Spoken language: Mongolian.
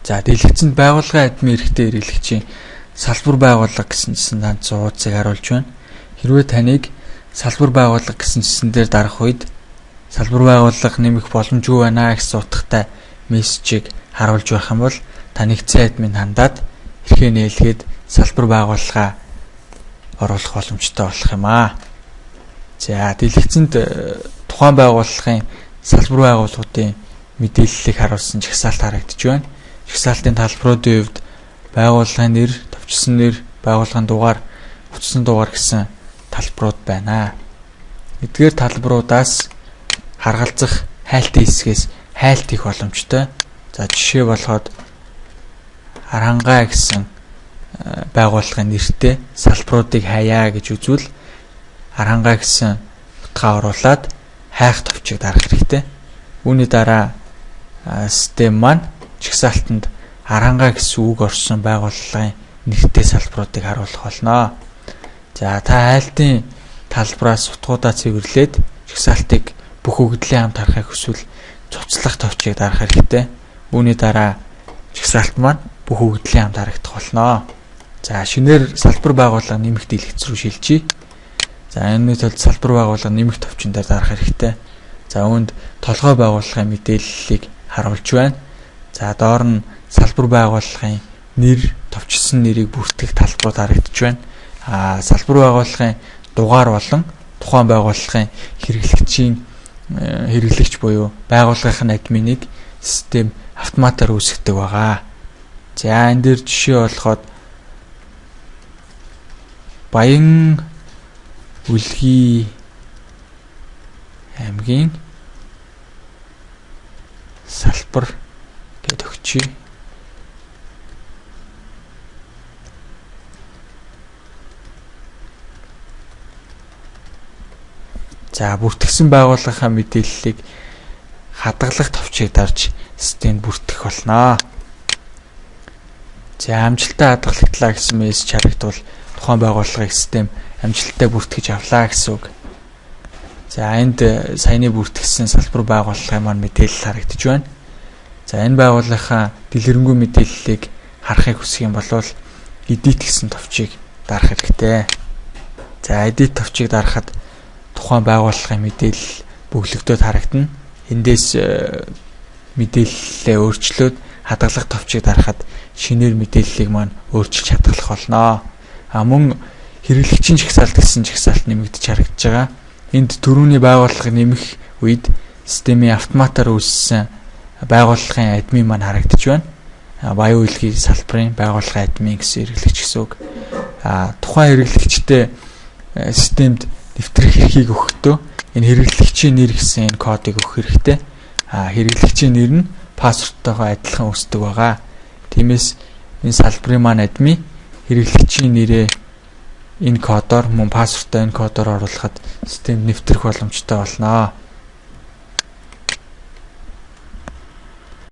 За, дэлгэцэнд байгууллагын админ эрхтэй хэрэглэгчийн салбар байгууллага гэсэн цэсэн дандсан хуудсыг харуулж байна. Хэрвээ таныг салбар байгууллага гэсэн цэсэн дээр дарах үед салбар байгууллага нэмэх боломжгүй байна гэсэн утгатай мессежийг харуулж байх юм бол таныг C админ хандаад эрхээ нээлгээд салбар байгууллагаа оруулах боломжтой болох юм аа. За, дэлгэцэнд тухайн байгууллагын салбар байгууллагуудын мэдээллийг харуулсан жагсаалт харагдаж байна. Жагсаалтын талбаруудын хувьд байгууллагын нэр, товчсон нэр, байгууллагын дугаар, утасны дугаар гэсэн талбарууд байна. Эдгээр талбаруудаас харгалзах хайлтын хэсгээс хайлт хийх боломжтой. За, жишээ болгоод Арангаа гэсэн байгууллагын нэртэй салбаруудыг хаяа гэж үзвэл Арангаа гэсэн утгаа оруулаад хайх товчийг дарах хэрэгтэй. Үүний дараа систем маань жагсаалтанд Арангаа гэсэн үг орсон байгууллагын нэртэй салбаруудыг харуулах болно. За, та хайлтын талбараас утгуудаа цэвэрлээд жагсаалтыг бүх өгөгдлийн хамт харахыг хүсвэл цуцлах товчийг дарах хэрэгтэй. Үүний дараа жагсаалт маань бүх өгөгдлийн хамт харагдах болно. За, шинээр салбар байгууллага нэмэх дэлгэц рүү шилжийе. За, энэний тулд салбар байгууллага нэмэх товчон дээр дарах хэрэгтэй. За, үүнд толгой байгууллагын мэдээллийг харуулж байна. За, доор нь салбар байгууллагын нэр, товчсон нэрийг бүртгэх талбарууд харагдаж байна. А салбар байгууллагын дугаар болон тухайн байгууллагын хэрэглэгчийн хэрэглэгч буюу байгууллагын админыг систем автоматар үүсгэдэг байгаа. За, энэ дээр жишээ болгоход Баян Үлгий аймгийн салбар гэдээ өгчээ. За, бүртгэсэн байгууллагынхаа мэдээллийг хадгалах товчийг дарж системд бүртгэх болно. За, амжилттай хадгалагдлаа гэсэн мессеж харагдвал тухайн байгууллагыг систем амжилттай бүртгэж авлаа гэсэн үг. За, энд саяны бүртгэсэн салбар байгууллагын маань мэдээлэл харагдаж байна. За, энэ байгууллагынхаа дэлгэрэнгүй мэдээллийг харахыг хүсэх юм бол edit гэсэн товчийг дарах хэрэгтэй. За, edit товчийг дарахад тухайн байгууллагын мэдээлэл бөглөгдөөд харагдана. Эндээс мэдээллээ өөрчлөөд хадгалах товчийг дарахад шинээр мэдээллийг маань өөрчилж хадгалах болно. А мөн хэрэглэгчийн жагсаалт гэсэн жагсаалт нэмэгдэж харагдаж байгаа. Энд төрөүний байгууллагыг нэмэх үед системийн автоматар үүссэн байгууллагын админ маань харагдаж байна. Баян үйлгийн салбарын байгууллагын админ гэсэн хэрэглэгч гэсэн үг. А тухайн хэрэглэгчтэй системд нэвтрэх эрхийг өгөхдөө энэ хэрэглэгчийн нэр гэсэн энэ кодыг өгөх хэрэгтэй. А хэрэглэгчийн нэр нь пассвортойгоо адилхан үүсдэг байгаа. Тиймээс энэ салбарын маань админ хэрэглэгчийн нэрээ энэ кодоор мөн пассвортоо энэ кодоор оруулахад системд нэвтрэх боломжтой болно.